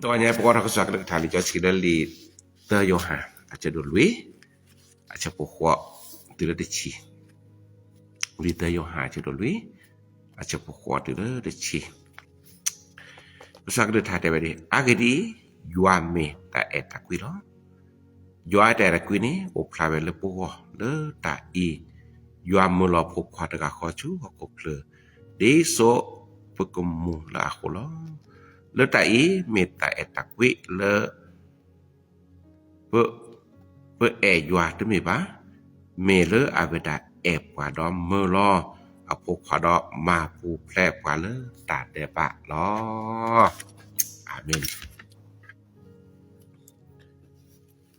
တဂီၤညါ ပကွၢ်ထီၣ်ကစၢ်ကလုၢ်ကထါလံာ်စီဆှံလၢလံာ်သၢယိၤဟၣ် အဆၢဒိၣ်လွံၢ် အဆၢဖိဃိးတုၤလၢတဆံ, လံာ်သၢယိၤဟၣ် အဆၢဒိၣ်လွံၢ် အဆၢဖိဃိးတုၤလၢတဆံ, ကစၢ်ကလုၢ်ကထါတဲဝဲဒ်အံၤ, အဂ့ၢ်ဒ်အံၤ, ယွၤမ့ၢ်တၢ်အဲၣ်တၢ်ကွံလီၤ. ယွၤတၢ်အဲၣ်တၢ်ကွံန့ၣ် အိၣ်ဖျါဝဲလၢပဂီၢ်, လၢတၢ်အံၤ, ယွၤမၢလီၤဖိခွါတဂၤဃီဆူဟီၣ်ခိၣ်ချၢ, ဒ်သိးပကမူလၢအဃိလီၤ. လၢတၢ်အံၤ မ့ၢ်တၢ်အဲၣ်တၢ်ကွံလၢ ပအဲၣ်ယွၤတမ့ၢ်ဘၣ်, မ့ၢ်လၢအဝဲဒၣ်အဲၣ်ပှၤဒီးမၢလီၤအဖိခွါဒီးမၤပူၤဖျဲးပှၤလၢတၢ်ဒဲးဘးလီၤ. အၤမ့ၣ်.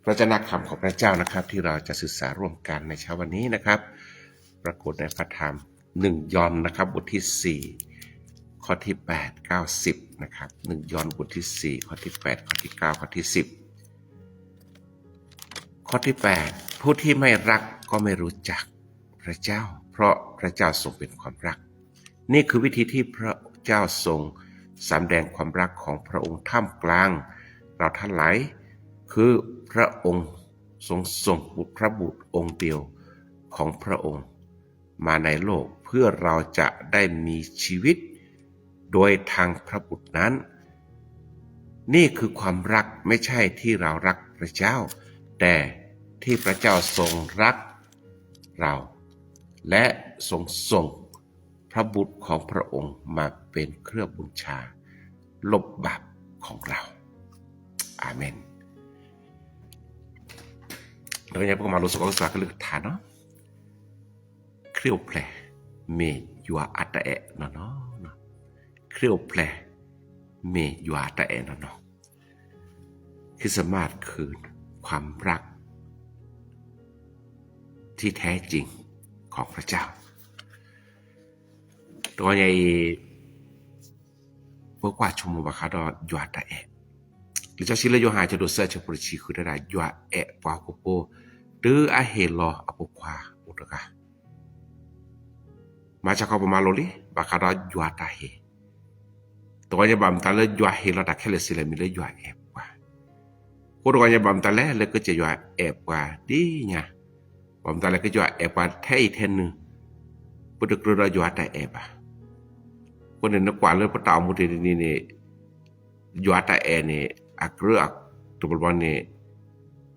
พระเจ้านะ คำของพระเจ้านะครับ ที่เราจะศึกษาร่วมกันในเช้าวันนี้นะครับ ปรากฏในพระธรรม หนึ่งยอห์นนะครับ บทที่สี่ ข้อที่แปด เก้า สิบ นะครับ หนึ่งยอห์น บทที่สี่ ข้อที่แปด ข้อที่เก้า ข้อที่สิบ ข้อที่แปด ผู้ที่ไม่รักก็ไม่รู้จักพระเจ้า เพราะพระเจ้าทรงเป็นความรัก นี่คือวิธีที่พระเจ้าทรงสำแดงความรักของพระองค์ท่ามกลางเราท่านหลาย คือพระองค์ทรงส่งบุตรพระบุตรองค์เดียวของพระองค์มาในโลก เพื่อเราจะได้มีชีวิตโดยทางพระบุตรนั้น นี่คือความรัก ไม่ใช่ที่เรารักพระเจ้า แต่ที่พระเจ้าทรงรักเรา และทรงส่ง พระบุตรของพระองค์มาเป็นเครื่องบูชาลบบาปของเรา อาเมน. ဒီးညါပကမၤလိသကိးကစၢ်ကလုၢ်ကထါနီၤ, ခရံာ်အိၣ်ဖျဲၣ် မ့ၢ်ယွၤအတၢ်အဲၣ်နီၢ်နီၢ်, ခရံာ်အိၣ်ဖျဲၣ် မ့ၢ်ယွၤအတၢ်အဲၣ်နီၢ်နီၢ်, ခရံာ်စမးခု ความรัก ที่แท้จริงของพระเจ้า တဂီၤညါအံၤ ပကွၢ်ဆိကမိၣ်ဘၣ်ဃးဒီးယွၤတၢ်အဲၣ်, လံာ်စီဆှံလၢယိၤဟၣ်အဆၢဒိၣ်သၢ အဆၢဖိတဆံဃုတဲဒၣ် ယွၤအဲၣ်ပှၤဟီၣ်ခိၣ်ဖိ တုၤအဟ့ၣ်လီၤအဖိခွါအိၣ်တဂၤ မၤစ့ၢ်ကီးပမၤလိလံ ဘၣ်ဃးဒီးယွၤတၢ်ဟ့ၣ်, တဂီၤညါဘၣ်မတၤလၢယွၤဟ့ၣ်လီၤတၢ်ခဲလၢာ်စ့လဲၣ် မ့ၢ်လၢယွၤအဲၣ်ပှၤ, အဃိတဂီၤညါဘၣ်မတၤလဲၣ် လၢကစၢ်ယွၤအဲၣ်ပှၤဒ်ညါ, ဘၣ်မတၤလၢကစၢ်ယွၤအဲၣ်ပှၤထဲအံၤထဲနုၤ, ပတကြၢးဒီးယွၤတၢ်အဲၣ်ဘၣ်. အဃိန့ၣ် နကွၢ်လၢပတၢ်အိၣ်မူတနံၤန့ၣ် ယွၤတၢ်အဲၣ်န့ၣ် အကြၢးတဘျီဘျီန့ၣ်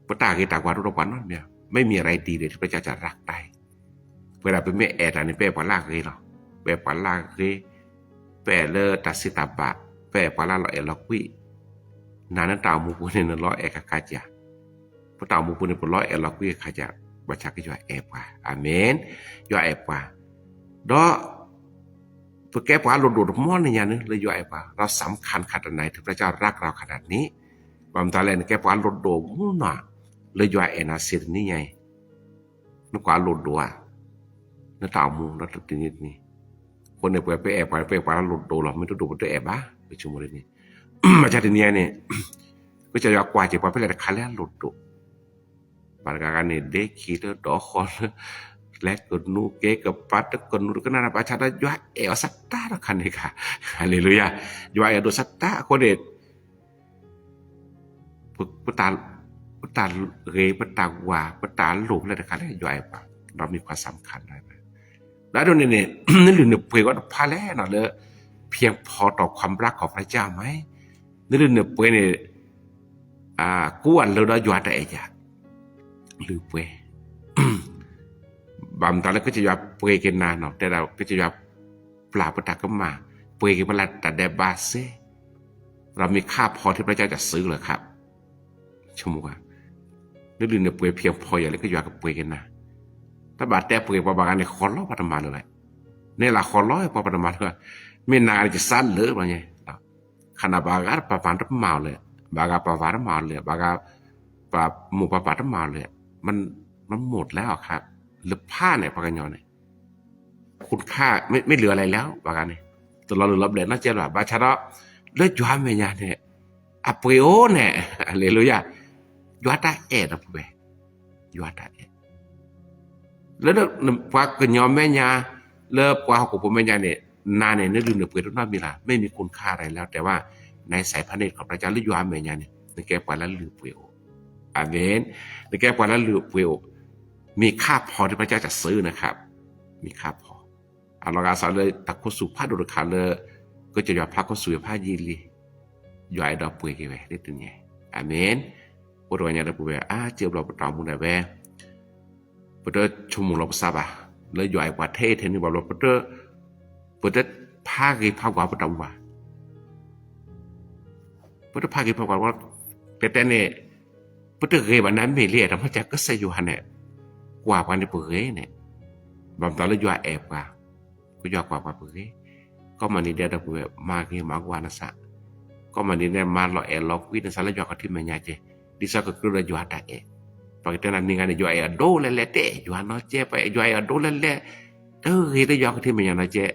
ပတၢ်ဂ့ၤတၢ်ဝါတအိၣ်ဒီးပှၤနီတမံၤ, ไม่มีอะไรดีเลยที่พระเจ้าจะรักได้. ပဝဲဒၣ်ပမ့ၢ်အဲၣ်တၢ်န့ၣ် ပအဲၣ်ပှၤလၢအဂ့ၤလီၤ, ပအဲၣ်ပှၤလၢအဂ့ၤ, ပအဲၣ်လၢတၢ်သ့တၢ်ဘၣ်, ပအဲၣ်ပှၤလၢလီၤအဲၣ်လီၤကွံ, နၤနတၢ်အိၣ်မူပူၤန့ၣ် နလီၤအဲၣ်ခါခါကၢ်, ပတၢ်အိၣ်မူပူၤန့ၣ် ပလီၤအဲၣ်လီၤကွံခါခါကၢ်, ဘၣ်ဆၣ်ကစၢ်ယွၤအဲၣ်ပှၤ, အၤမ့ၣ်, ယွၤအဲၣ်ပှၤ, ဒီး ပကဲပှၤလိၣ်ဒိၣ်တမီၢ်န့ၣ်ညါန့ၣ် လၢယွၤအဲၣ်ပှၤ, เราสำคัญขนาดไหนที่พระเจ้ารักเราขนาดนี้, ဘၣ်မတၤလဲၣ် နကဲပှၤလိၣ်ဒိၣ်မူနီၤ လၢယွၤအဲၣ်နၤစ့တနံၤညါအံၤ, နကွၢ်လိၣ်ဒိၣ်ဧါ, နတၢ်အိၣ်မူလၢတနံၤတနံၤ, အဃိန့ၣ် ပဝဲပအဲၣ်ပှၤ ပအဲၣ်ပှၤလၢလိၣ်ဒိၣ်လီၤ, မ့ၢ်တဒိၣ်ပတအဲၣ်ဘၣ်, ပဆိကမိၣ်ဒ်န့ၣ်, ဘၣ်ဆၣ်တနံၤညါန့ၣ် ကစၢ်ယွၤကွၢ်က့ၤပှၤဖဲလဲၣ်တခါလၢအလိၣ်ဒိၣ် ပှၤတဂၤဂၤန့ၣ် ဒ့ခံလၢဒီးဃီလၢ လဲၤကနူၤက့ၤကပၤတကနူၤတကနၣ် ဘၣ်ဆၣ်ဒီးယွၤအဲၣ်အီၤစၢ်တၢ်တခါန့ၣ်ခါ, ဟါလ့လူယၤ, ယွၤအဲၣ်ဒိၣ်စၢ်တၢ်အဃိန့ၣ် ပတၢ်ဂ့ၤ ပတၢ်ဝါ ပတၢ်လိၣ်ဖဲလဲၣ်တခါလၢယွၤအဲၣ်ပှၤ ဒီးမ့ၢ်ပှၤစၢ်ခါန့ၣ်, ဒီးဒ်န့ၣ်န့ၣ် နလုၢ်နပှ့ၤဂီၢ်တဖၣ်လဲၣ်နီၤလၢ เพียงพอต่อความรักของพระเจ้าไหม, နလုၢ်နပှ့ၤန့ၣ် ကူအလၢဒီးယွၤတၢ်အဲၣ်ယၤ, လုၢ်ပှ့ၤ, ဘၣ်မတၤလၢကစၢ်ယွၤပှ့ၤက့ၤနၤနီၤ တဲဒၣ် ကစၢ်ယွၤပျၢ်ပတၢ်ကမၣ်, ပှ့ၤက့ၤပလၢတၢ်ဒဲးဘးစ့, เรามีค่าพอที่พระเจ้าจะซื้อเหรอครับ, ဆိကမိၣ်ကွၢ်, နလုၢ်နပှ့ၤ เพียงพอ ယၤလၢကစၢ်ယွၤကပှ့ၤက့ၤနၤ, တဘၣ်တဲပှ့ၤပှၤဘၣ်ဂၤန့ၣ် ဃီလီၤပှၤတမၤလၢၤလဲၣ်, နဲလၢဃီလီၤပှၤပှၤတမၤလၢၤ, မ့ၢ်နၤဂၤန့ၣ် ယစၢ်လၢပှၤညါ ခနၣ်ဘၣ်ဂၤပှၤပှၤတမၤအီၤလၢၤ, ဘၣ်ဂၤပှၤပှၤတမၤအီၤလၢၤ, ဘၣ်ဂၤပှၤမိၢ်ပှၤပၢ်တမၤအီၤလၢၤ, มันหมดแล้วครับ, လၢဖးန့ၣ် ပှၤကညီန့ၣ် คุณค่า ไม่เหลืออะไรแล้ว ဘၣ်ဂၤန့ၣ် တလီၤလၢလီၤဘျဲၣ်နီတစဲးလၢၤ, ဘၣ်ဆၣ်ဒီး လၢယွၤမဲာ်ညါန့ၣ် အပှ့ၤအိၣ်န့ၣ်, ဟါလ့လူယၤ, ယွၤတၢ်အဲၣ်ဒီးပဝဲ, ယွၤတၢ်အဲၣ် လၢပှၤကညီမဲာ်ညါ, လၢပှၤဟီၣ်ခိၣ်ဖိမဲာ်ညါန့ၣ်, နၤန့ၣ် နလုၢ်နပှ့ၤတနီတမံၤလၢၤ, ไม่มีคุณค่าอะไรแล้ว แต่ว่า နစဲးဖးန့ၢ်တခီ พระเจ้า လၢယွၤအမဲာ်ညါန့ၣ် နကဲပှၤလၢလုၢ်ပှ့ၤအိၣ်. အၤမ့ၣ်. နကဲပှၤလၢလုၢ်ပှ့ၤအိၣ်, မ့ၢ်ခါဖီတဖၣ်ကစၢ်စၢနခါ, မ့ၢ်ခါဖီ. အလီၤဂာ်စးလၢတၢ်ခိၣ်ဆူၣ်ဖးဒိၣ်တခါလၢ ကစၢ်ယွၤဖျါခိၣ်ဆူၣ်ဖးယံာ်လံ, ယွၤအဲၣ်ဒိးပှ့ၤက့ၤဝဲလၢတနံၤ, အၤမ့ၣ်. အိၣ်တဂီၤညါဒီပုၢ်ဝဲၢ် အါစ့ဘျီပတၢ်အိၣ်မူဒၣ်ဝဲ ပတဆိကမိၣ်လီၤပသးဘၣ် လၢယွၤအဲၣ်ပှၤထဲအံၤထဲန့ၣ်ဘၣ်ဘျီ ပတဖးဂ့ၤဖးဝါပတၢ်အိၣ်မူဘၣ်. ပတဖးဂ့ၤဖးဝါ, တဲတဲန့ၣ် ပတဂ့ၤဘၣ်န့ၣ်မ့ၢ်လံ, တမ့ၢ်ကစၢ်ယွၤန့ၣ် ကွၢ်ပှၤန့ၣ်ပဂ့ၤန့ၣ်, ဘၣ်မတၤလၢယွၤအဲၣ်ပှၤ, ကယွၤကွၢ်ပှၤပဂ့ၤ. ကီမနံၤဒဲးဒီပုၢ်ဝဲၢ် မၤဂ့ၤမၤဝါနသး, ကီမနံၤဒဲး မၤလီၤအဲၣ်လီၤကွံနသးလၢယွၤခီၣ်ထံးမဲာ်ညါကဲ, ဒ်သိးကကြၢးဒီးယွၤအတၢ်အဲၣ်. ပကတဲနၤနံၤဂၤန့ၣ် ယွၤအဲၣ်အဒိလဲၣ်လဲၣ်, တအဲၣ်ယွၤနီတစဲး, ပအဲၣ်ယွၤအဲၣ်အဒိလဲၣ်လဲၣ်, တဂ့ၤလၢယွၤခီၣ်ထံးမဲာ်ညါနီတစဲး,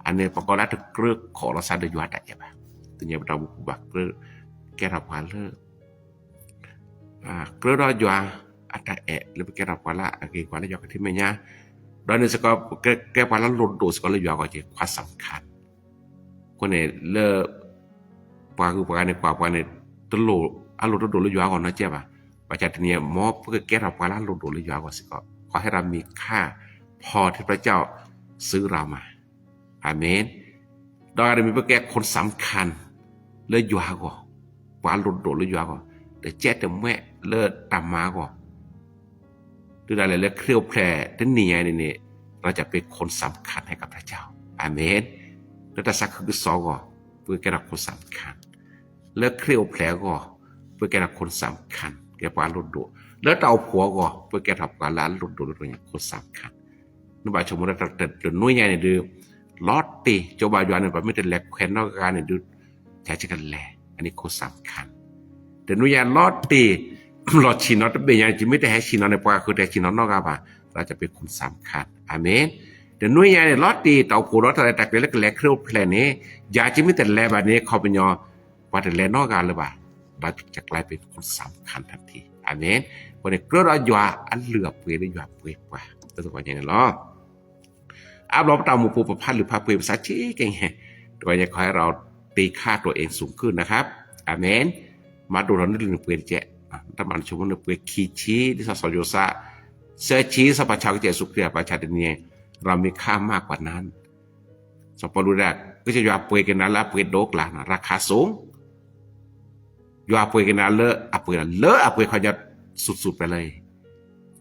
အန့ၣ်ပကိးလၢတကြၢးခိးလီၤသးဒီးယွၤတၢ်အဲၣ်ဘၣ်. တနံၤပတၢ်အိၣ်မူပူၤဘၣ် ကြၢးကဲထီၣ်ပှၤလၢ ကြၢးဒီးယွၤအတၢ်အဲၣ် လၢပကဲထီၣ်ပှၤလၢအဂ့ၤကွၢ်လၢယွၤခီၣ်ထံးမဲာ်ညါ, ဒီးန့ၣ်စ့ၢ်ကီး ကဲပှၤလၢအလိၣ်ဒိၣ်စ့ၢ်ကီးလၢယွၤအဂီၢ်ကဲ ความสำคัญ. အဃိန့ၣ်လၢ ပှၤဂုၤပှၤဂၤန့ၣ် ကွၢ်ပှၤန့ၣ် တလိၣ်အလိၣ်တဒိၣ်လၢယွၤအဂီၢ်နီတစဲးဘၣ်. ဘၣ်ဆၣ်တနံၤ မ်ပကကဲထီၣ်ပှၤလၢအလိၣ်ဒိၣ်လၢယွၤအဂီၢ်စ့ၢ်ကီး, ခီဟဲဒီးမ့ၢ်ခါဖီထံ พระเจ้า စၢၤရၤမး အၤမ့ၣ်. ဒီးဂၤတမံၤ ပကဲ คนสำคัญ လၢယွၤအဂီၢ်, ပှၤလိၣ်ဒိၣ်လၢယွၤအဂီၢ်, တကဲတမှဲလၢတၢ်မၤအဂီၢ်, တုၤဒၣ်လဲာ်လၢခရံာ်အိၣ်ဖျဲၣ်တနံၤညါအံၤန့ၣ်န့ၣ် เราจะเป็นคนสำคัญให้กับพระเจ้า. အၤမ့ၣ်. လၢတၢ်သးခုကစီၣ်အဂီၢ် ပကကဲထီၣ် คนสำคัญ, လၢခရံာ်အိၣ်ဖျဲၣ်အဂီၢ် ပကကဲထီၣ် คนสำคัญ ကဲပှၤလိၣ်ဒိၣ်, လၢတၢ်အိၣ်ဖှိၣ်အဂီၢ် ပကကဲထီၣ်ပှၤလၢအလိၣ်ဒိၣ်လၢတနံၤ คนสำคัญ. နဘၣ်ဆိကမိၣ်လၢတနွံညါန့ၣ်ဒုး လီၤတံၢ် ကၠိဘၣ်ယွၤန့ၣ် ပှၤမ့ၢ်တလဲၤခွဲးနီတဂၤန့ၣ်ဒုး ယၤကလဲၤ အန့ၣ် คนสำคัญ. တနွံညါလီၤတံၢ် လီၤဆ့ၣ်နီၤတဘ့ၣ်ညါန့ၣ် ယမ့ၢ်တဟဲဆ့ၣ်နီၤန့ၣ် ပှၤဃုာ်တဟဲဆ့ၣ်နီၤနီတဂၤဘၣ်, เราจะเป็นคนสำคัญ. အၤမ့ၣ်. တနွံညါန့ၣ် လီၤတံၢ် တၢ်အိၣ်ဖှိၣ်ဒီးတၢ်ရဲၣ်တၢ်ကျဲၤလၢကလဲၤခရံာ်အိၣ်ဖျဲၣ်န့ၣ် ယၤကမ့ၢ်တလဲၤဘၣ်န့ၣ် ခီပညီ ပှၤတလဲၤနီတဂၤလၢၤဘၣ်, เราจะกลายเป็นคนสำคัญทันที. အၤမ့ၣ်. အဃိန့ၣ် ကြၢးဒီးယွၤအလုၢ်အပှ့ၤလၢယွၤပှ့ၤပှၤ တသကိးညါန့ၣ်လီၤ. အါဘျီပတၢ်အိၣ်မူပူၤ ပဖးလုၢ်ဖးပှ့ၤပသးဆံးကဲညါ, တဂီၤညါ ขอให้เราตีค่าตัวเองสูงขึ้นนะครับ. အၤမ့ၣ်. မၤဒိၣ်ထီၣ်နလုၢ်နပှ့ၤတကဲး, တၢ်မၤနဆိကမိၣ်နပှ့ၤခံဆံ ဒ်သိးစီၤယိၤသး သၢဆံ စီၤပၤဆၣ်ကစၢ်ယ့ၣ်ၡူးခရံာ်အပၢ်ဆၣ်တနံၤ เรามีค่ามากกว่านั้น. စီၤပီလူးဒၣ် ကစၢ်ယွၤပှ့ၤက့ၤနၤလၢအပှ့ၤဒိၣ်ကျါန့ၣ် ราคาสูง ယွၤပှ့ၤက့ၤနၤလၢအပှ့ၤလီၤ, လၢအပှ့ၤခီညီ စူၣ်စူၣ်ပှဲၤလၢၤ,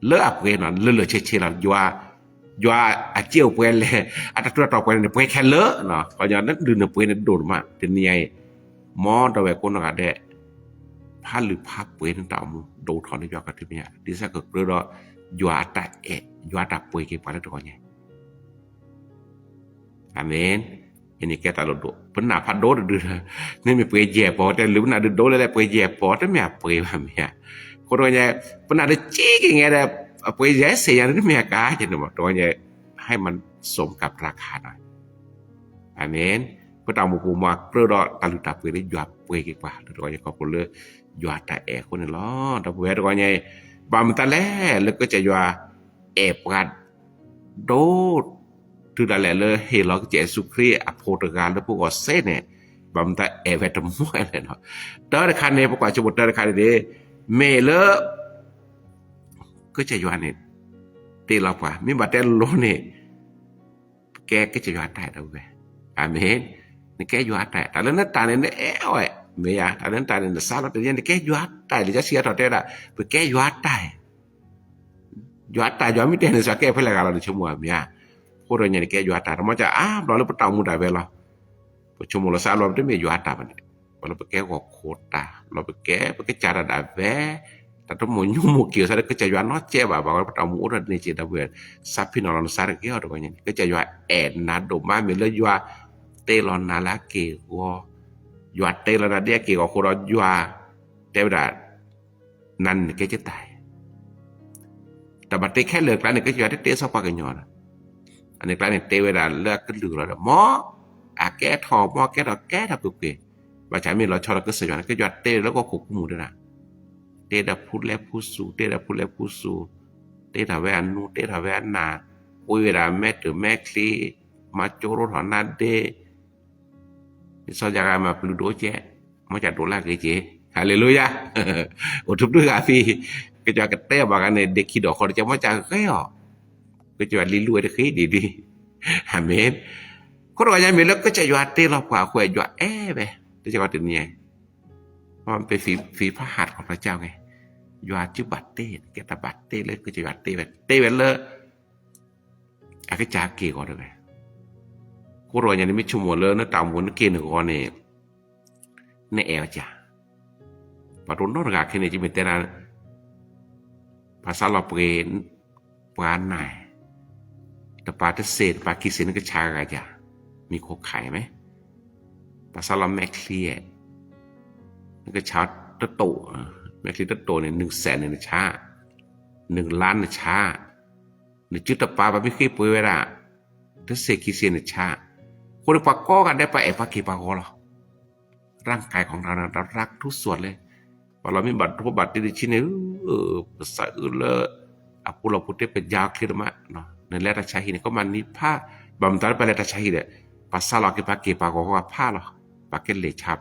လၢအပှ့ၤန့ၣ် လၢာ်လၢာ်ဆ့ဆ့လီၤ. ယွၤ, ယွၤအစ့အိၣ်ပှဲၤလဲၣ်, အတၢ်ထူးတၢ်တီၤပှဲၤန့ၣ် ပှဲၤခဲလၢာ်, ခီညီနလုၢ်နပှ့ၤန့ၣ်ဒိၣ်မး, တနံၤညါအံၤ မ်ဒီပုၢ်ဝဲၢ်ကိးနီၢ်ဂၤဒဲး ဖးလုၢ်ဖးပှ့ၤနတၢ်အိၣ်မူ ဒိၣ်ထီၣ်လၢယွၤခီၣ်ထံးမဲာ်ညါ ဒ်သိးကကြၢးဒီး ယွၤအတၢ်အဲၣ် ယွၤအတၢ်ပှ့ၤက့ၤပှၤလၢတဂီၤညါ အၤမ့ၣ်. အန့ၣ်ကဲတၢ်လိၣ်ဒိၣ်, ပနာ်ဖးဒိၣ်တဒု, မ့မ့ၢ်ပှ့ၤယဲၢ်ပီၤ တဲလုၢ်ပနာ်ဒုးဒိၣ်လဲၣ်လဲၣ် ပှ့ၤယဲၢ်ပီၤ တမ့ၢ်အပှ့ၤဘၣ်မ့ၢ်ဧါ. အဃိတဂီၤညါ ပနာ်ဒုးစ့က့ၤညါဒီး အပှ့ၤယဲၢ်ဆ့ယၤန့ၣ် တမ့ၢ်အကါကဲန့ၣ်ဘၣ်. တဂီၤညါ ให้มันสมกับราคาหน่อย. အၤမ့ၣ်. ပတၢ်အိၣ်မူပူၤမ့ၢ်ကြၢးဒီး တၢ်လုၢ်တၢ်ပှ့ၤလၢယွၤပှ့ၤက့ၤပှၤ လၢတဂီၤညါခီဖျိလၢ ယွၤတၢ်အဲၣ်အဃိန့ၣ်လီၤ. ဒီပုၢ်ဝဲၢ်တဂီၤညါအံၤ ဘၣ်မတၤလဲၣ် လၢကစၢ်ယွၤအဲၣ်ပှၤ ဒိၣ်, တုၤဒၣ်လဲာ်လၢဟ့ၣ်လီၤကစၢ်ယ့ၣ်ၡူးခရံာ်အဖိတဂၤလၢပဂီၢ်စ့ၢ်န့ၣ် ဘၣ်မတၤအဲၣ်ဝဲတမံၤလဲၣ်နီၤ. တၢ်တခါန့ၣ် ပကွၢ်ဆိကမိၣ်တၢ်တခါန့ၣ်န့ၣ် မ့ၢ်လၢ ကစၢ်ယွၤန့ၣ် တ့လီၤပှၤ မ့ၢ်ဘၣ်တဲလိၤန့ၣ် ပကဲကစၢ်ယွၤအတၢ်အဲၣ်ဒီးဝဲ, အၤမ့ၣ်, နကဲယွၤအတၢ်အဲၣ် တၢ်လၢနတၢ်န့ၣ် နအဲၣ်ဝဲ, မ့ၢ်ယါ တၢ်လၢနတၢ်န့ၣ် နစးလီၤတန့ၣ် နကဲယွၤအတၢ်အဲၣ် လံာ်စီဆှံအါထီၣ်တဲဝဲဒၣ် ပကဲယွၤအတၢ်အဲၣ်, ယွၤအတၢ် ယွၤမ့ၢ်တအဲၣ်န့ၣ် စှၤကဲဖဲလဲၣ်ဂၤလီၤ နဆိကမိၣ်ဧါ မ့ၢ်ဧါ, အဃိဒီးညါန့ၣ် ကဲယွၤအတၢ် တမ့ၢ်ကါအါဘျီလၢပတၢ်အိၣ်မူဒၣ်ဝဲလီၤ. ပဆိကမိၣ်လီၤသးအလီၢ် ပတမ့ၢ်ယွၤအတၢ်ဘၣ်န့ၣ်, ပလီၤပကဲဂီၤခိၣ်တၢ် လီၤပကဲ ပကစၢ်တၢ်ဒၣ်ဝဲ, တၢ်တမ့ၢ်ညိၣ်မိၢ်က့ၤအီၤသးဒီး ကစၢ်ယွၤနီတစဲးဘၣ် ဘၣ်ဝဲပတၢ်အိၣ်မူအိၣ်ဒီးန့ၢ်စ့ၢ်ဒီးဝဲ, သးဖံးနီၣ်လီၤနသးတဂ့ၤအီၤတဂီၤညါန့ၣ် ကစၢ်ယွၤအဲၣ်နၤဒိၣ်မး မ့ၢ်လၢယွၤတ့လီၤနၤလၢအက့ၢ်အဂီၤ, ယွၤတ့လီၤနၤဒ်အက့ၢ်အဂီၤအဃိဒီး ယွၤတဲဝဲဒၣ် နၤန့ၣ်နကဲယတၢ်အဲၣ် တၢ်ဘၣ်တ့ခဲလၢာ်အကျါန့ၣ် ကစၢ်ယွၤတတ့ဆီပှၤကညီဒီး, အန့ၣ်အကျါန့ၣ် တ့ဝဲဒၣ်လၢအကလုၢ်လီၤဒီး မ်အကဲထီၣ် မ်အကဲထီၣ်ကဲထီၣ်ကွ့ၢ်ကွ့ၢ်, ဘၣ်ဆၣ်မ့ၢ်လီၤဆီဒီးကစၢ်ယွၤန့ၣ် ကစၢ်ယွၤတ့လၢဟီၣ်ခိၣ်ကမူၣ်ဒၣ်, တ့ဒီးဖူလဲဖူစူၤ တ့ဒီးဖူလဲဖူစူၤ, တ့ထီၣ်ဝဲအနူ တ့ထီၣ်ဝဲအနၢ်, ကွံဝဲဒၣ်မဲာ်တၢၢ်မဲာ်ချံ, မၤကၠိရိထီၣ်နါဒ့ စီၤယၤဂၤမၤပျုၤဒိၣ်ကဲ မ်ကဒိးလၢအဂ့ၤက့ၤ, ဟါလ့လူယၤ, အိၣ်တဘျုးဂၤဖံ, ကစၢ်ယွၤကတဲဘၣ်ဂၤန့ၣ် ဒ့ခံဒီးခီတကဲ မ်ကဂဲၤအီၤ, ကစၢ်ယွၤလံလူဝဲတဃ့ဒ်ဒ်, အၤမ့ၣ်, အဃိတဂီၢ်ညါမ့ၢ်လၢကစၢ်ယွၤတ့လီၤပှၤအဃိ ယွၤအဲၣ်ဝဲ, တကီတနံၤ ပဖံးဖးဟးတခီပကၢ်ဝဲ, ယွၤစုဘၣ်တ့, ကဲတၢ်ဘၣ်တ့လၢကစၢ်ယွၤတ့ဝဲ, တ့ဝဲလၢ အကစၢ်က့ၢ်ဂီၤတဝဲ, အဃိတဂီၢ်ညါန့ၣ် မ့ၢ်ဆိကမိၣ်လၢနတၢ်အိၣ်မူနက့ၢ်နဂီၤန့ၣ်, နအဲၣ်အီၤကၢ်, ပှၤဒိၣ်နီတဂၤခဲန့ၣ် ယမ့ၢ်တဲဒၣ် ပှၤစးလီၤပှ့ၤ ပှၤနၢ်, တပၤတစ့ တပၤခံစ့ နကဆါဂၤကၢ်, မံၤခိၣ်ခါအံၤမ့ၢ်, ပှၤစးလီၤမဲာ်ချံ, နကဆါတတိာ်, မဲာ်ချံတတိာ်န့ၣ် နုၢ်စဲးန့ၣ်နဆါ, နုၢ်လါနဆါ, နစုတပၤ ပှၤမ့ၢ်ဃ့ပှ့ၤဝဲဒၣ် တစ့ခံစ့နဆါ, အဃိန့ၣ် ပှၤကိးဂၤဒဲး ပှၤအဲၣ်ပှၤက့ၢ်ပှၤဂီၤလီၤ. ร่างกายของเรา รักทุกส่วนเลย, ပှၤလီၤမ့ၢ်ဘၣ်ဒိဘၣ်တ့တဆံန့ၣ်, ပစးအုးလၢ အပူၤလီၢ်ပူၤတ့ ပယါချ့ဒိၣ်မး, နလဲၤတၢ်ဆါဟံၣ်န့ၣ် ကမၤနံၤဖး, ဘၣ်မတၤလၢပလဲၤတၢ်ဆါဟံၣ်ဒီး, ပှၤစးလီၤက့ၤပှၤက့ၢ်ပှၤဂီၤဂီၤဖးလီၤ, ပှၤကလဲၤဆါ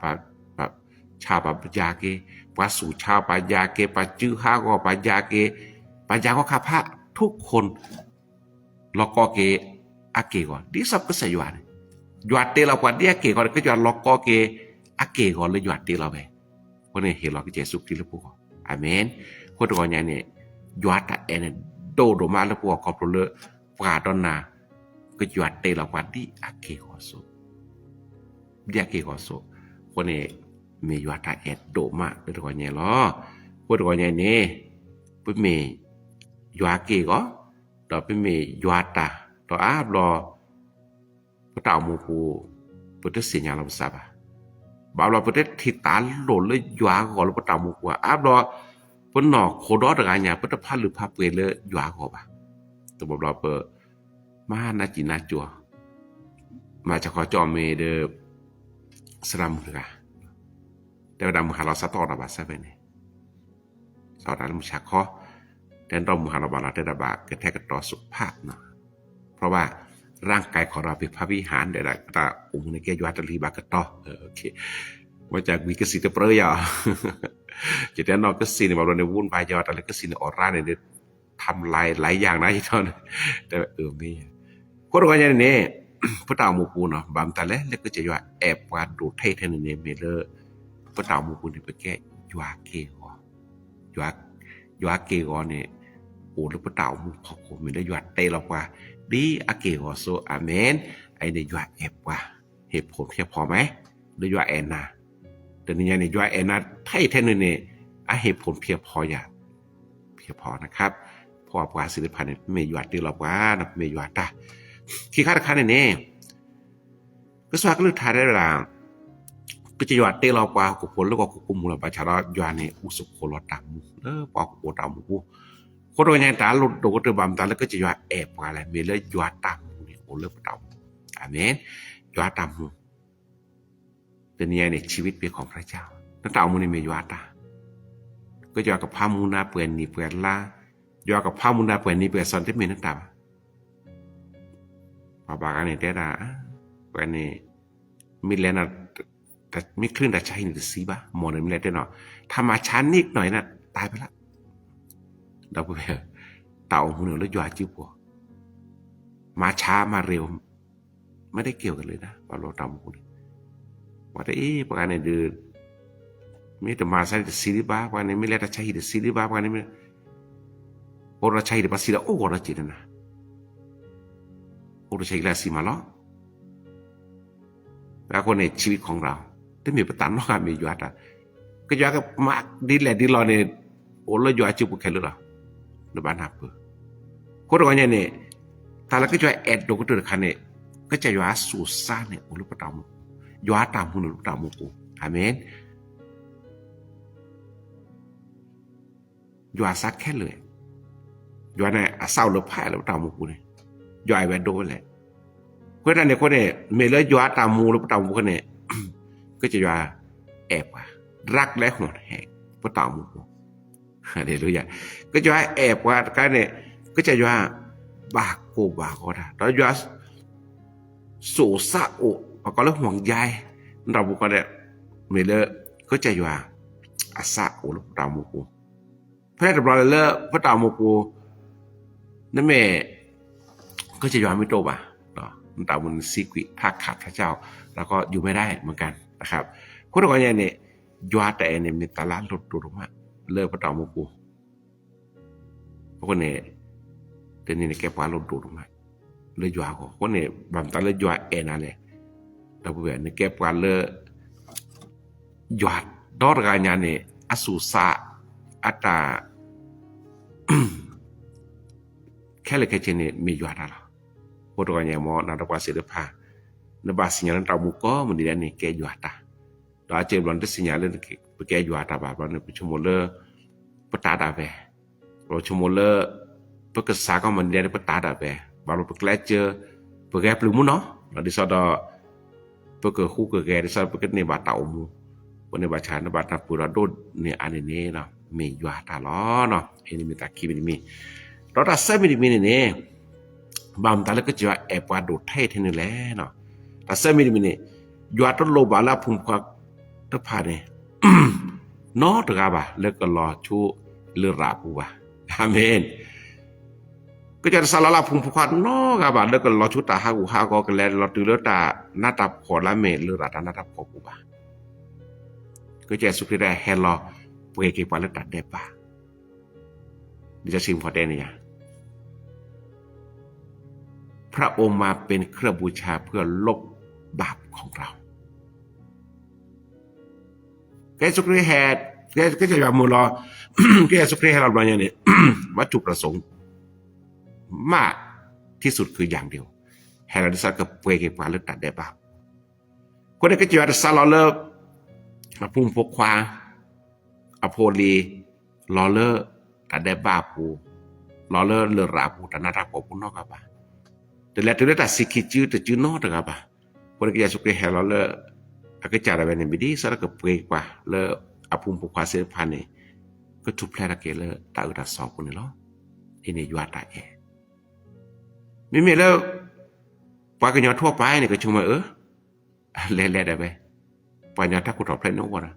ဆါပှၤယါက့ၤ, ပှၤဆူးဆါပှၤယါက့ၤ, ပှၤစုဟးဂီၤပှၤယါက့ၤ, ပှၤယါဂီၤခါဖး, ထုခိၣ် လီၤကီက့ၤအက့ၢ်အဂီၤ ဒ်သိးကစၢ်ယွၤန့ၣ်, ယွၤတ့လီၤပှၤဒ်အက့ၢ်အဂီၤန့ၣ် ကစၢ်ယွၤလီၤကီက့ၤအက့ၢ်အဂီၤလၢယွၤတ့လီၤဝဲ, အဃိန့ၣ်ဟ့ၣ်လီၤကစၢ်ယ့ၣ်ၡူးခရံာ်လၢပဂီၢ်, အၤမ့ၣ်, အဃိတဂီၢ်ညါန့ၣ်, ယွၤတၢ်အဲၣ်န့ၣ် ဒိၣ်ဒိၣ်မးလၢပဂီၢ်ခီဖျိလၢ ပှၤဒီးနၤ, ကစၢ်ယွၤတ့လီၤပှၤဒ်အက့ၢ်အဂီၤစိ ဒ်အက့ၢ်အဂီၤစိ, အဃိန့ၣ်, မ့ၢ်ယွၤတၢ်အဲၣ်ဒိၣ်မးလၢတဂီၢ်ညါလီၤ, အဃိတဂီၢ်ညါန့ၣ်, ပမ့ၢ်ယွၤက့ၢ်အဂီၤ, ဒီးပမ့ၢ်ယွၤတၢ်, ဒီးအါဘျီ ပတၢ်အိၣ်မူပူၤ, ပတသ့ၣ်ညါလီၤပသးဘၣ်. ဘၣ်ဘျီပတထံၣ်သးလိၣ်လၢယွၤအဂီၢ်လၢပတၢ်အိၣ်မူပူၤဧါ, အါဘျီ ပနီၢ်ခိဒီတဂၤညါ ပတဖးလုၢ်ဖးပှ့ၤလၢယွၤအဂီၢ်ဘၣ်. တဘျီဘျီပ မၤနးစံးနးစိၤ, မၤစၢ်ခီကၠီမ့ၢ်ဒီး သရၣ်မုၣ်တဂၤ, တဲဝဲဒၣ်မုၢ်ဟါလီၤစးတအီၣ်တၢ်ဘၣ်စဲဖဲန့ၣ် စးထီၣ်လၢမုၢ်ဆါခီ, တဲဒီးမုၢ်ဟါလီၤဘၣ်လီၤ တဲဒၣ်ဘၣ်ကထဲကတီၤစိးဖး, เพราะว่า ร่างกายของเรา ပဖးဖံဟးဒဲးဒၣ် တၢ်အိၣ်မူန့ၣ်ကဲယွၤတလံၤဘၣ်ကတီၤ, မ့ၢ်ကကွံာ်ကစံၣ်တပြၢယၤ, ယတဲနီၢ်ကစံၣ်န့ၣ် ဘၣ်ဘျီန့ၣ် ဝူၣ်ဘၣ်ယၤ တၢ်လၢကစံၣ်န့ၣ် အီၣ်ရၣ်န့ၣ် ทำลายหลายอย่างนะ ယတဲန့ၣ်, တဲအၢမ့ၢ်, အဃိတဂီၢ်ညါန့ၣ်န့ၣ်, ပတၢ်အိၣ်မူပူၤနီၤ ဘၣ်မတၤလဲၣ် လၢကစၢ်ယွၤအဲၣ်ပှၤဒိၣ်ထဲထဲန့ၣ်န့ၣ် မ့ၢ်လၢ ပတၢ်အိၣ်မူပူၤန့ၣ် ပကဲယွၤက့ၢ်ဂီၤ, ယွၤက့ၢ်ဂီၤန့ၣ် အိၣ်လၢပတၢ်အိၣ်မူဖီခိၣ် မ့ၢ်လၢယွၤတဲလီၤပှၤ ဒ်အက့ၢ်ဂီၤစိ အၤမ့ၣ်, အအံၤန့ၣ်ယွၤအဲၣ်ပှၤ, ဟ့ၣ်ဖိၣ်ဖျဲးဖီမး, လၢယွၤအဲၣ်နၤ, တနံၤညါန့ၣ် ယွၤအဲၣ်နၤထဲထဲန့ၣ်န့ၣ်, အဟ့ၣ်ဖိၣ်ဖျဲးဖီယၤ ဖီနခါ, ဖီပှၤသ့ၣ်တဖၣ်န့ၣ် ပမ့ၢ်ယွၤတ့လီၤပှၤ ပမ့ၢ်ယွၤတၢ်, ခံခါတခါန့ၣ်န့ၣ်, ကစၢ်ကလုၢ်ကထါတဲဝဲဒၣ်, ကစၢ်ယွၤတ့လီၤပှၤဟီၣ်ခိၣ်ဖိလၢကီၢ်ခိၣ်ကိးမူလီၤ ဘၣ်ဆၣ်ဒီးယွၤန့ၣ် အိၣ်စ့ၢ်ကီးလီၤတၢ်မူ လၢပှၤဟီၣ်ခိၣ်ဖိတၢ်အိၣ်မူပူၤ, အဃိတဂီၢ်ညါတၢ်လိၣ်ဒိၣ်ကတၢၢ်ဘၣ်မတၤလၢကစၢ်ယွၤအဲၣ်ပှၤလဲၣ် မ့ၢ်လၢယွၤတၢ်မူန့ၣ်အိၣ်လၢပတၢ်အိၣ်မူ, အၤမ့ၣ်, ယွၤတၢ်မူ တနံၤအံၤန့ၣ် ชีวิตเป็นของพระเจ้า, နတၢ်အိၣ်မူန့ၣ်မ့ၢ်ယွၤအတၢ်, ကစၢ်ယွၤကဖးမူနၤပှဲၤနံၣ်ပှဲၤလါ, ယွၤကဖးမူနၤပှဲၤနံၣ်ပှဲၤသီ တမ့ၢ်နတၢ်ဘၣ်, ပှၤဘၣ်ဂၤန့ၣ်တဲဒၣ်, ပှၤန့ၣ်, မ့ၢ်လဲၤနၤ, မ့ၢ်ချုးနတၢ်ဆါဟံၣ်န့ၣ်တဆံဘၣ်, မ်န့ၣ်မ့ၢ်လဲၤတဲနီၤ, ถ้ามาช้านิดหน่อยนะ ตายไปละ, ဒီပုၢ်ဝဲၢ်, တၢ်အိၣ်မူန့ၣ်လၢယွၤစုပူၤ, မၤဆါမၤရ့ၣ် မ့ၢ်တက့ၢ်ကလၢာ်နၤ ပှၤလၢတၢ်အိၣ်မူပူၤန့ၣ်, ပှၤတအံၤ ပှၤဂၤန့ၣ်ဒုး, မ့ၢ်တမၤဆါန့ၣ်တဆံဒံးဘၣ် ပှၤန့ၣ် မ့ၢ်လဲၤတၢ်ဆါဟံၣ်တဆံဒံးဘၣ် ပှၤန့ၣ်မ့ၢ်, အိၣ်ဒီးဆါဟံၣ်တပၤဆံးဒီးအိၣ်ဂီၤဒီးစ့ၢ်နၤ, အိၣ်ဒီးဆါဟံၣ်လၢအဆံးမးလီၤ. အဃိန့ၣ် ชีวิตของเรา တမ့ၢ်ပတၢ်နီတဂၤ မ့ၢ်ယွၤတၢ်, ကယွၤကမၤဒ်လဲၣ်ဒ်လဲၣ်န့ၣ်, အိၣ်လၢယွၤစုပူၤခဲလၢာ်လီၤ, နဘၣ်နၢ်ပၢၢ်, အဃိတဂီၢ်ညါန့ၣ်, တၢ်လၢကစၢ်ယွၤအဲၣ်ဒိၣ်ကတၢၢ်တခါန့ၣ်, ကစၢ်ယွၤအသူၣ်အသးန့ၣ်အိၣ်လၢပတၢ်အိၣ်မူ, ယွၤတၢ်မူန့ၣ်လၢပတၢ်အိၣ်မူပူၤ, အၤမ့ၣ် ယွၤအသးခဲလၢာ်, ယွၤန့ၣ်အသးအိၣ်လၢဖးလၢပတၢ်အိၣ်မူပူၤန့ၣ်, ယွၤအဲၣ်ဝဲဒိၣ်ဝဲလဲၣ်, အဃိန့ၣ်အဃိန့ၣ် မ့ၢ်လၢယွၤတၢ်မူလၢပတၢ်အိၣ်မူပူၤန့ၣ်, ကစၢ်ယွၤအဲၣ်ပှၤ, ဒြးကလဲဟီၣ်ဟဲ ပတၢ်အိၣ်မူပူၤ, ဟါလ့လူယၤ, ကစၢ်ယွၤအဲၣ်ပှၤတခါန့ၣ်, ကစၢ်ယွၤဘၣ်ကိၢ်ဘၣ်ဂီၤတၢ် ဒီးယွၤ သူၣ်အိၣ်သးအိၣ် ပကိးလၢ ห่วงใย နတၢ်အိၣ်မူပူၤန့ၣ်, မ့ၢ်လၢ ကစၢ်ယွၤအသးအိၣ်လၢပတၢ်အိၣ်မူပူၤ, ဖဲတဘျီလၢ်လၢ် ပတၢ်အိၣ်မူပူၤ နမ့ၢ် ကစၢ်ယွၤမ့ၢ်တအိၣ်ဘၣ်, နတၢ်အိၣ်မူန့ၣ် စံးကွံာ် ถ้าขาดพระเจ้า เราก็อยู่ไม่ได้เหมือนกันนะครับ. အဃိတဂီၤညါန့ၣ် ယွၤတၢ်အဲၣ်န့ၣ် မ့ၢ်တၢ်လၢအလိၣ်ဒိၣ်ဒိၣ်မး လၢပတၢ်အိၣ်မူပူၤ. အဃိန့ၣ် တနံၤန့ၣ်ကဲပှၤလၢအလိၣ်ဒိၣ်ဒိၣ်မး လၢယွၤအဂီၢ်. အဃိန့ၣ် ဘၣ်မတၤလၢယွၤအဲၣ်နၤလဲၣ်. ဒီပုၢ်ဝဲၢ် နကဲပှၤလၢ ယွၤဒီတဂၤညါန့ၣ် အသူၣ်အသး အတၢ် ခဲလၢာ်ခဲဆ့န့ၣ် မ့ၢ်ယွၤတၢ်လီၤ. အဃိတဂီၤညါ မ်နၤဒီးပှၤသ့ၣ်တဖၣ် နဘၣ်သ့ၣ်ညါလၢနတၢ်အိၣ်မူကိးမုၢ်နံၤဒဲးန့ၣ် ကဲယွၤတၢ်, ဒီးအစ့ၢ်ဘျီ နတသ့ၣ်ညါလၢပကဲယွၤတၢ်ဘၣ်ဘျီန့ၣ် ပဆိကမိၣ်လၢ ပတၢ်ဒၣ်ဝဲ, ပဆိကမိၣ်လၢ ပကစၢ်ကိးမုၢ်နံၤဒဲးန့ၣ် ပတၢ်ဒၣ်ဝဲ, ဘၣ်ဘျီပကျဲးစၢး ပဂဲၤပျုၤမူနီၤ, ဒ်သိးဒီး ပကဃူကဂဲၤ ဒ်သိးဒီးပကန့ၢ်ဘၣ်တၢ်အိၣ်မူ, အဃိန့ၣ်ဘၣ်ဆၣ် နဘၣ်တၢ်ပၢၢ်ဒီးဒိၣ်န့ၢ်အါန့ၢ်န့ၣ် မ့ၢ်ယွၤတၢ်လီၤ. အံၤန့ၣ်မ့ၢ်တၢ်ခံမံၤတမံၤ, ဒီးတၢ်သၢမံၤတမံၤန့ၣ်န့ၣ် ဘၣ်မတၤလၢကစၢ်ယွၤအဲၣ်ပှၤဒိၣ်ထဲအံၤထဲန့ၣ်လဲၣ်. တၢ်သၢမံၤတမံၤန့ၣ် ယွၤတလိၣ်ဘၣ်လၢအဖိမုၣ်ဖိခွါတဖၣ်န့ၣ် နီတဂၤဘၣ်လၢကလီၤဆူလရာ်အပူၤဘၣ်. အၤမ့ၣ်. ကစၢ်ယွၤတစးလီၤလၢအဖိမုၣ်ဖိခွါနီတဂၤဘၣ်လၢကလီၤဆူတၢ်ဟးဂူာ်ဟးဂီၤ ကလဲၤလီၤတုၤလၢတၢ်နးတၢ်ဖှီၣ်လၢအမ့ၢ်လရာ်တၢ်နးတၢ်ဖှီၣ်ပူၤဘၣ်. ကစၢ်ယ့ၣ်ၡူးခရံာ်တဟဲလီၤပှ့ၤက့ၤပှၤလၢတၢ်ဒဲးဘး ဒ်စီဆံမဖီတဲန့ၣ်ယါ พระองค์มาเป็นเครื่องบูชาเพื่อลบบาปของเรา ကစၢ်ယ့ၣ်ၡူးခရံာ်ဟဲ, ကစၢ်ယွၤမုၢ်လီၤ, ကစၢ်ယ့ၣ်ၡူးခရံာ်ဟဲလီၤဘျီညါန့ၣ် วัตถุประสงค์มากที่สุดคืออย่างเดียว ဟဲလီၤဒ်သိးကပှ့ၤက့ၤပှၤလၢတၢ်ဒဲးဘး အဃိန့ၣ် ကစၢ်ယွၤတစးလီၤလၢ အဖိမုၣ်ဖိခွါ အဖိအလံၤ လီၤလၢတၢ်ဒဲးဘးအပူၤ, လီၤလၢလရာ်အပူၤ တၢ်နးတၢ်ဖှီၣ်အပူၤနီတဂၤဘၣ်. တလဲၤတုၤလၢတၢ်ဆံးခံစုတစုနီတဂၤဘၣ်. အဃိန့ၣ် ကစၢ်ယ့ၣ်ၡူးခရံာ်ဟဲလီၤလၢ အကစၢ်ဒၣ်ဝဲန့ၣ် မ့ၢ်ဒ်သိးဒီးကပှ့ၤပှၤလၢအဖိမုၣ်ဖိခွါသ့ၣ်တဖၣ်န့ၣ် ကထူၣ်ဖျဲးထီၣ်က့ၤလၢတၢ်အုၣ်တၢ်သီအပူၤန့ၣ်လီၤ. အံၤန့ၣ်ယွၤတၢ်အဲၣ် မ့မ့ၢ်လၢ ပှၤကညီထီၣ်ပာ်န့ၣ် ကဆိကမိၣ်အၢ လဲၤလဲၤဒၣ်ဝဲ, ပှၤကညီတၢ်ခိၣ်ထီၣ်ဖျဲးန့ၣ်အိၣ်ဝဲဒီး,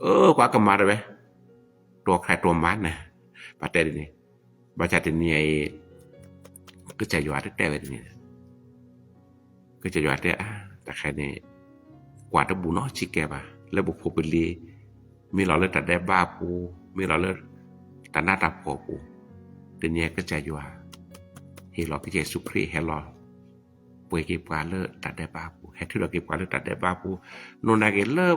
အၢ ကွၢ်ကမၤဒၣ်ဝဲ, တိၢ်ခရၢၣ်တိၢ်မၤန့ၣ်, ဘၣ်တဲဒ်န့ၣ်, ဘၣ်ဆၣ်တနံၤအံၤ ကစၢ်ယွၤတတဲဝဲဒ်န့ၣ်, ကစၢ်ယွၤတဲအါ တၢ်ခဲန့ၣ် ကွၢ်တဘူၣ်နီတဆံးကဲဘၣ် လၢပဖိပလံၤ မ့ၢ်လီၤလၢတၢ်ဒဲးဘးအပူၤ, မ့ၢ်လီၤလၢ တၢ်နးတၢ်ဖှီၣ်အပူၤ, တနံၤအံၤကစၢ်ယွၤ ဟ့ၣ်လီၤကစၢ်ယ့ၣ်ၡူးခရံာ်ဟဲလီၤ ပှ့ၤက့ၤပှၤလၢတၢ်ဒဲးဘးအပူၤ, ဟဲထုးထီၣ်က့ၤပှၤလၢတၢ်ဒဲးဘးအပူၤ, နီၢ်နၤက့ၤလၢ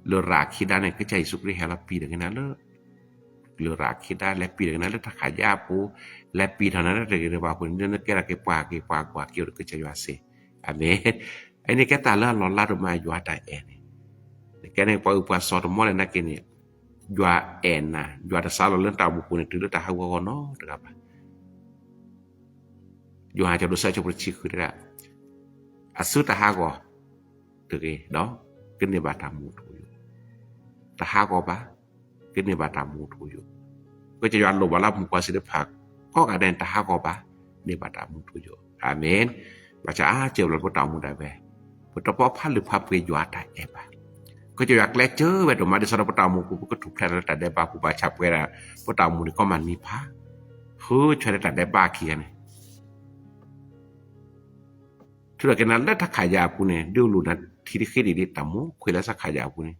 လရာ်ခံဒါန့ၣ် ကစၢ်ယ့ၣ်ၡူးခရံာ်ဟဲလီၤပျံၤတၢ်က့ၤနၤလၢ လရာ်ခံဒါ လဲၤပျံၤတၢ်က့ၤနၤလၢတၢ်ခးယၢ်အပူၤ, လဲၤပျံၤထီၣ်နၤလၢတၢ်ဂ့ၤတၢ်ဘၣ်အပူၤန့ၣ် နကဲထီၣ်က့ၤပှၤက့ၤပှၤကွၢ်က့ၤအိၣ်ဒီးကစၢ်ယွၤစ့ၢ်, အၤမ့ၣ်. အံၤန့ၣ်ကဲတၢ်လၢအလီၤလးဒိၣ်မး ယွၤတၢ်အဲၣ်န့ၣ်, နကဲန့ၣ်ပှၤအုၣ်ပှၤစီၤတမီလၢနက့ၤန့ၣ်, ယွၤအဲၣ်နၤ, ယွၤတစးလီၤလၢနတၢ်အိၣ်မူပူၤန့ၣ် တုၤလၢတၢ်ဟးဂီၤဂီၤနီတဂၤဘၣ်. ယိၤဟၣ်အဆၢဒိၣ်သၢ အဆၢဖိတဆံဃုတဲဒၣ်, အသုတဟးဂီၤတဂ့ၤဒီး ကန့ၢ်ဘၣ်တၢ်မူထူယိာ်, တဟးဂီၤဘၣ်, ကန့ၢ်ဘၣ်တၢ်မူထူယိာ်, ကစၢ်ယွၤလိၣ်ဘၣ်လၢအဖိမုၣ်ဖိခွါသ့ၣ်တဖၣ် ကိးဂၤဒဲးန့ၣ် တဟးဂီၤဘၣ်, န့ၢ်ဘၣ်တၢ်မူထူယိာ်, အၤမ့ၣ်. ဘၣ်ဆၣ်အါစၢၤဘျီပတၢ်အိၣ်မူဒၣ်ဝဲ, ပတဘၣ်ဖးလုၢ်ဖးပှ့ၤယွၤတၢ်အဲၣ်ဘၣ်. ကစၢ်ယွၤကျဲးစၢးဝဲဒိၣ်မး ဒ်သိးဒီးပတၢ်အိၣ်မူပူၤ ပကထူၣ်ဖျဲးထီၣ်လၢတၢ်ဒဲးဘးပူၤ ဘၣ်ဆၣ်ပဝဲဒၣ် ပတၢ်အိၣ်မူန့ၣ်ကီမးနံၤဖး, ဃုဆၢလၢတၢ်ဒဲးဘးခံဂၤန့ၣ် ထုးထီၣ်က့ၤနၤလၢတၢ်ခးယၢ်အပူၤန့ၣ် ဒုးလူၤနၤထံတဃ့ဒံးဒံး တၢ်မူခွဲးလၢတၢ်ခးယၢ်အပူၤန့ၣ်,